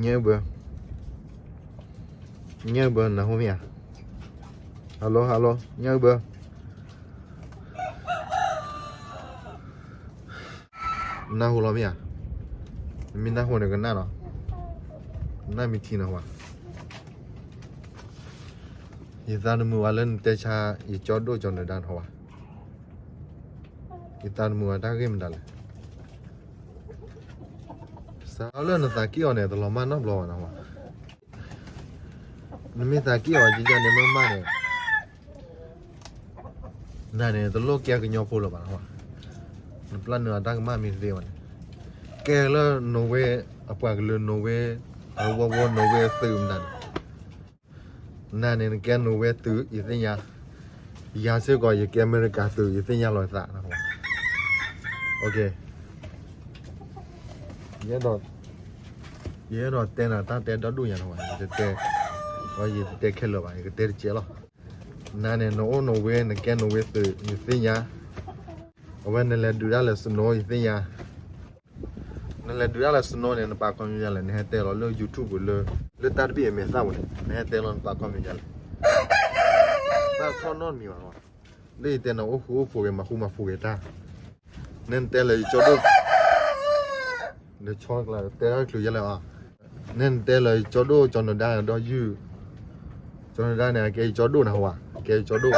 ညၣ်အုၣ်ဘၢ, ညၣ်အုၣ်ဘၢ နၢ်ဟူမ့ၢ်ဧါ? Hello, hello, ညၣ်အုၣ်ဘၢ, နၢ်ဟူလီၤမ့ၢ်ဧါ? နမ့ၢ်နၢ်ဟူန့ၣ်ကနၣ်နီၤ, နၢ်မ့ၢ်ထံနီၤဝဲ, ယသးတမုာ်ဝဲလၢနတဲဆါ ယကၠီဒိၣ်ကၠီနဒါနီၤဝဲ, ယသးတမုာ်ဝဲတၢ်ဂ့ၢ်မတၤလဲၣ်. စးလၢနသးက့ၣ်အီၤန့ၣ် တလီၤမၢ်နီတဘျီဘၣ်နီၤဝဲ, နမ့ၢ်သးက့ၣ်အီၤကကန့ၣ်မ့ၢ်မးန့ၣ်, နၤန့ၣ် တလိၣ်ကဲကညီဖိလၢၤဘၣ်နီၤဝဲ, နပျၢ်နုာ်အတၢ်ကမၣ်မ့ၢ်တသ့ဘၣ်န့ၣ်, ကဲလၢနိၣ်ဝ့, အပှၤကလုာ်နိၣ်ဝ့, အဝဲဝီနိၣ်ဝ့သုးမတၤန့ၣ်, နၤန့ၣ် နကဲနိၣ်ဝ့သုး ယသ့ၣ်ညါ, ယၤစ့ၢ်ကီး ယကဲအမဲရကၤသုး ယသ့ၣ်ညါလီၤသး, ယအဲၣ်ဒိးတဲနၤတၢ်တဲဒီဒူၣ်ညါနီၤဝဲ, ယတတဲ, ယတတဲခဲလၢာ်ဘၣ်, ယကတဲတကဲးလီၤ. နၤန့ၣ် နအိၣ်နိၣ်ဝ့ နကဲနိၣ်ဝ့သုး ယသ့ၣ်ညါ, အဝဲနလဲၤဒုးတၢ်လၢ snow ယသ့ၣ်ညါ, နလဲၤဒုးတၢ်လၢ snow န့ၣ် နပာ်ခီမ့ၢ်ယၤလဲၣ်, နဟဲတဲလီၤလၢ YouTube လၢ, လၢတၢ်တဘ့ၣ်အမဲာ်သၣ်ပူၤန့ၣ် နဟဲတဲလီၤနပာ်ခီမ့ၢ်ယၤလဲၣ်, တၢ်ထီၣ်နီတမံၤဘၣ်နီၤ, လၢယတဲနၤအိၣ်ဃူအိၣ်ဖိးဂ့ၤ မၤဃူမၤဖိးဂ့ၤတၢ်, နတဲလၢယကၠီဒိၣ်, နဆီကျါတဲတၢ်တချုးယဲလဲၣ်အီၤ, နတဲလၢယကၠီဒိၣ်ကၠီနဒါဒီးယုၢ်, ကၠီနဒါန့ၣ် အကဲယကၠီဒိၣ်နဟူဧါ, ကဲယကၠီဒိၣ်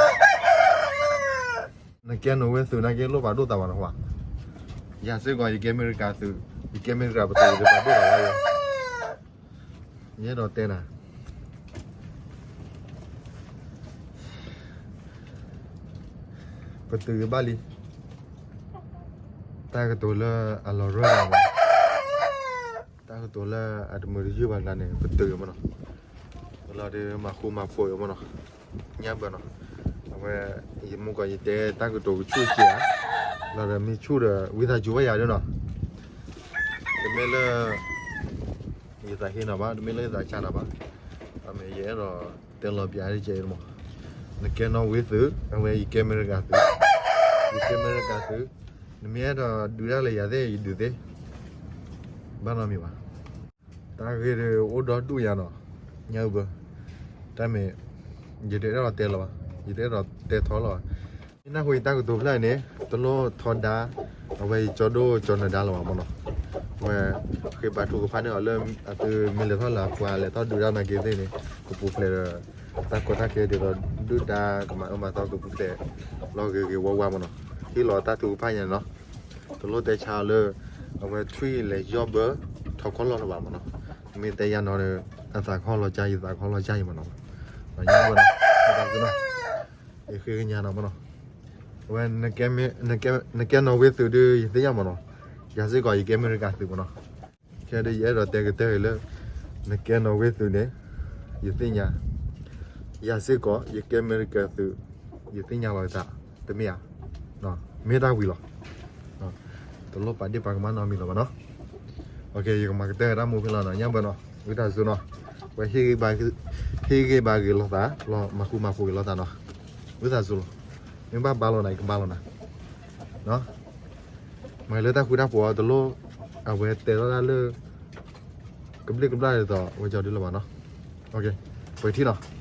နကဲနိၣ်ဝ့သုး နကဲလိၣ်ပာ်ဒိၣ်သးဘၣ်နဟူဧါ, ယၤစ့ၢ်ကီး ယကဲအမဲရကၤသုး, ယကဲအမဲရကၤပသုး ယပာ်ဒိၣ်သးဘၣ်ယဲ, ယအဲၣ်ဒိးတဲနၤ ပသုးကဘၣ်လံ, တၢ်ကတိၤလၢအလီၤရၢၢ်ဘၣ်မး, တၢ်ကတိၤလၢအတမုာ်တယုၢ်ဘၣ်ကျါန့ၣ် ပသုးမးနီၤ, လီၤဒီးမၤဃူမၤဖိးမးနီၤ, ညၣ်ဘၢနီၤ, အဝဲ ယမူကီးယတဲတၢ်ကတိၤကဆူၣ်ကဲဧါ, လီၤဒီးမ့ၢ်ဆူၣ်ဒီး ဝံသးစူၤဘၣ်ယၤဒ်နီၤ, တမ့ၢ်လၢ ယသးဟ့နီၤဘၣ်, တမ့ၢ်လၢယသးဆါနီၤဘၣ်, အမ့ၢ်ယအဲၣ်ဒိးတဲလီၤပျးဒ်ကဲမး, နကဲနိၣ်ဝ့သုး အဝဲယကဲအမဲရကၤသုး, ယကဲအမဲရကၤသုး, နမ့ၢ်အဲၣ်ဒိးဒုးတၢ်လၢယၤသ့ၣ် ယဒုးသ့, ဘၣ်နီတမံၤဘၣ်, တၢ်ဂ့ၢ်ဒ်အိၣ်ဒီဒူၣ်ညါနီၤ, ညၣ်အုၣ်ဘၢ, တၢ်မ့ၢ် ယတအဲၣ်ဒိးတဲလီၤဘၣ်, ယတအဲၣ်ဒိးတဲထီလီၤဘၣ်, မ့ၢ်နၢ်ဟူယတၢ်ကတိၤဖျၢၣ်န့ၣ် တလိၣ်ထီဒါ, အဝဲယကၠီဒိၣ်ကၠီနဒါလီၤဘၣ်မးနီၤ, အဝဲ ဃ့ဘါထုကဖၣ်န့ၢ်အီၤလၢ အသုမ့ၢ်လဲၤထီၣ်လၢအပှၤလဲၤထီၣ်ဒုးတၢ်နာ်က့ၤသ့ၣ်န့ၣ် ကပူၤဖျဲးဒီး တၢ်ကီတၢ်ခဲဒ်သိးဒုၣ်ဒါကမၤအၢမၤသီကပူၤဖျဲး လီၤဂ့ၤဂ့ၤဝါဝါမးနီၤ, ဟ့ၣ်လီၤတၢ်ထုကဖၣ်ညါန့ၣ်နီၤ, တလိၣ်တဲဆါအီၤလၢ အဝဲထွံၣ်လဲၤယီၢ်ဘၢ ထီၣ်ခီၣ်လီၢ်လၢၤဘၣ်မးနီၤ, မ့ၢ်တဲယၤနီၤဒီး အသးကဟီၣ်လီၤကၢ် ယသးကဟီၣ်လီၤကၢ်အံၤမးနီၤ, ယဃ့ကညးနီၤမးနီၤ, အဝဲ နကဲနိၣ်ဝ့သုးဒီး ယသ့ၣ်ညါမးနီၤ, ယၤစ့ၢ်ကီး ယကဲအမဲရကၤသုးမးနီၤ, ခဲဒ်ယအဲၣ်ဒိးတဲကတၢၢ်အံၤလၢ နကဲနိၣ်ဝ့သုးန့ၣ် ယသ့ၣ်ညါ, ယၤစ့ၢ်ကီး ယကဲအမဲရကၤသုး, ယသ့ၣ်ညါလီၤယသး, တမ့ၢ်ဧါ, မ့ၢ်တၢ်ဝံၤလီၤ, တလိၣ်ပာ်ဒ့ၣ်ပာ်ကမၣ်နီတမံၤလၢၤဘၣ်နီၤ, ယကမၤကတၢၢ်တၢ်မူဖဲလီၤနီၤ, ညၣ်ဘၢနီၤ, ဝံသးစူၤနီၤ, ဝဲ ဟ့ၣ်ဂံၢ်ဘါဂ့ၤလိာ်သး, မၤဃူမၤဖိးဂ့ၤလိာ်သးနီၤ, ဝံသးစူၤလီၤ, မ့ၢ်ဘၣ်ဘါလီၤနၤ ယကဘါလီၤနၤ မၤလၢတၢ်ဃူတၢ်ဖိးအီၤတလိၣ်, အဝဲတဲထီၣ်တၢ်လၢ ကဘျ့ကဘျၣ်ဒ်သိး အဝဲကီဒ်လီၤဘၣ်နီၤ, ပှဲၤထံၣ်နီၤ,